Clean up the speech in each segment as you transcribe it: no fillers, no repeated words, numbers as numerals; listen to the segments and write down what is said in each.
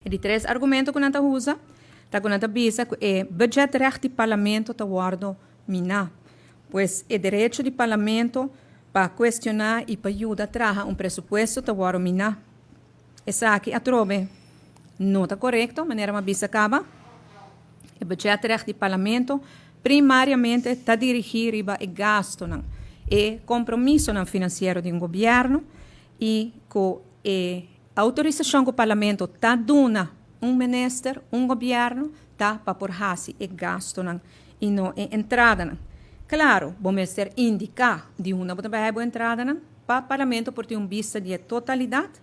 E di tres argumento ku nan ta usa ta ku nan ta bisa ku e budgetrecht di parlamento ta wòrdu miná. Pues e derecho di parlamento pa kuestioná i pa yuda traha un presupuesto ta wòrdu miná. Esaki atrobe no ta korekto, manera mi a bisa kaba. E budgetrecht di parlamento primariamente ta dirigí riba e gastunan, e kompromisonan finansiero di un gobièrnu i ku e Outorisashon ku Parlamento ta duna un minister, un gobièrnu, ta pa por hasi e gastunan i no e entradanan. Klaro, bo mester indiká di unda bo ta bai haña bo entradanan pa Parlamento por tin un bista di e totalidat,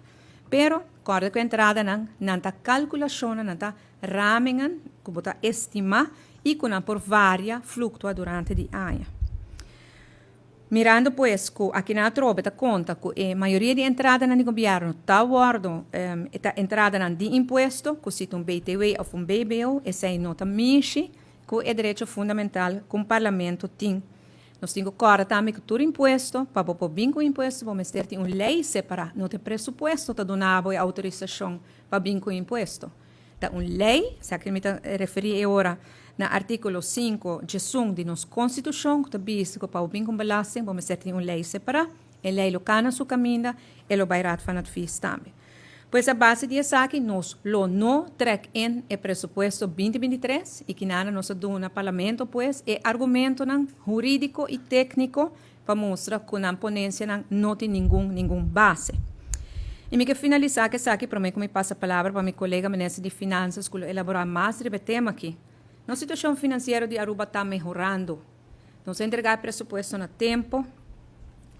pero kòrda ku e entradanan nan ta kalkulashonnan, nan ta ramengan ku bo ta estimá i ku nan por varia, fluktua durante di aña. Mirando pues ku akinan atrobe ta konta ku e mayoria di entradanan di gobièrnu ta wòrdu e ta entradanan di impuesto, ku si ta un BTW òf un BBO, esei no ta mishi ku e derecho fundamental ku un parlamento tin. Nos tin ku kòrda tambe ku tur impuesto, pa bo por bin ku impuesto bo mester tin un lei separá, no ta e presupuesto ta duna bo e outorisashon pa bin ku impuesto. Ta un lei, esaki mi ta referí e ora na artíkulo 5 djesun di nos Konstitushon ku ta bisa ku pa bo bin ku un belasting bo mester tin un lei separá. E lei lo kana su kaminda, e lo bai Raad van Advies tambe. Pues a base di esaki nos lo no trek in e presupuesto 2023 i kinana nos a duna Parlamento pues e argumentonan hurídiko i tékniko pa mustra ku nan ponensianan no tin ningun ningun base. I mi ke finalisá ku esaki promé ku mi pasa palabra pa mi kolega minister di Finansas ku lo elaborá mas riba e tema aki. Nos situashon finansiero di Aruba ta mehorando. Nos a entregá e presupuesto na tempu.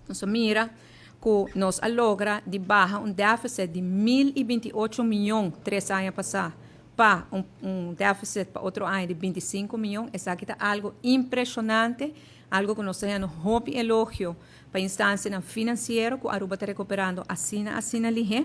Nos a mira ku nos a logra di baha un deficit di 1028 mion 3 aña pasá pa un deficit pa otro aña di 25 mion. Esaki ta algu impreshonante. Algo ku nos ta hañando hopi elogio pa instansianan finansiero ku Aruba ta rekuperando asina asina lihé.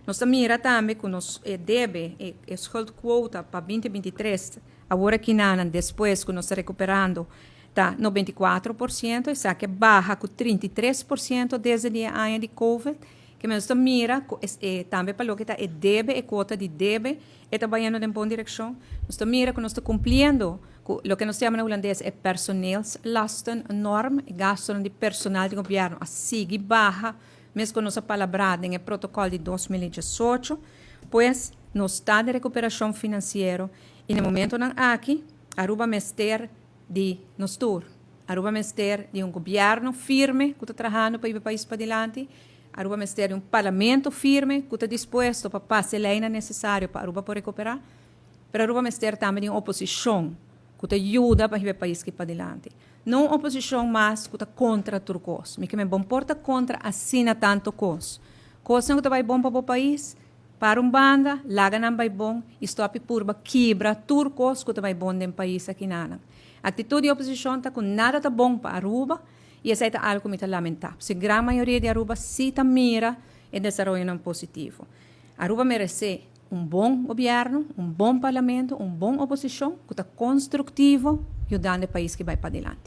Nos ta mira tambe ku nos e debe, e schuldquota pa 2023, awor akinanan despues ku nos ta rekuperando ta 94%, esaki a baha ku 33% desde di e aña di covid. Ke nos ta mira ku e tambe pa loke ta e debe, e kuota di debe, e ta bayendo den bon direkshon. Nos ta mira ku nos ta kumpliendo ku loke nos ta yama na hulandes e personeelslastennorm, e gastunan di personal di gobièrnu a sigui baha mes ku nos a palabrá den e protokòl di 2018. Pues, nos ta den rekuperashon finansiero i na e momentunan aki Aruba mester di nos tur. Aruba mester di un gobièrnu firme ku ta trahando pa hiba e pais padilanti. Aruba mester di un parlamento firme ku ta dispuesto pa pasa e leinan nesesario pa Aruba por rekuperá. Pero Aruba mester tambe di un oposishon ku ta yuda pa hiba e pais ki padilanti. No un oposishon mas ku ta kontra tur kos. Mi ke men bon por ta kontra asina tantu kos. Kosnan ku ta bai bon pa bo pais, para un banda, laga nan bai bon i stòp i purba kibra tur kos ku ta bai bon den pais akinanan. Aktitut di oposishon ta ku nada ta bon pa Aruba i esei ta algu ku mi ta lamentá. Pasobra gran mayoria di Aruba sí ta mira e desaroyonan positivo. Aruba meresé un bon gobièrnu, un bon parlamento, un bon oposishon ku ta konstruktivo yudando e pais ki bai padilanti.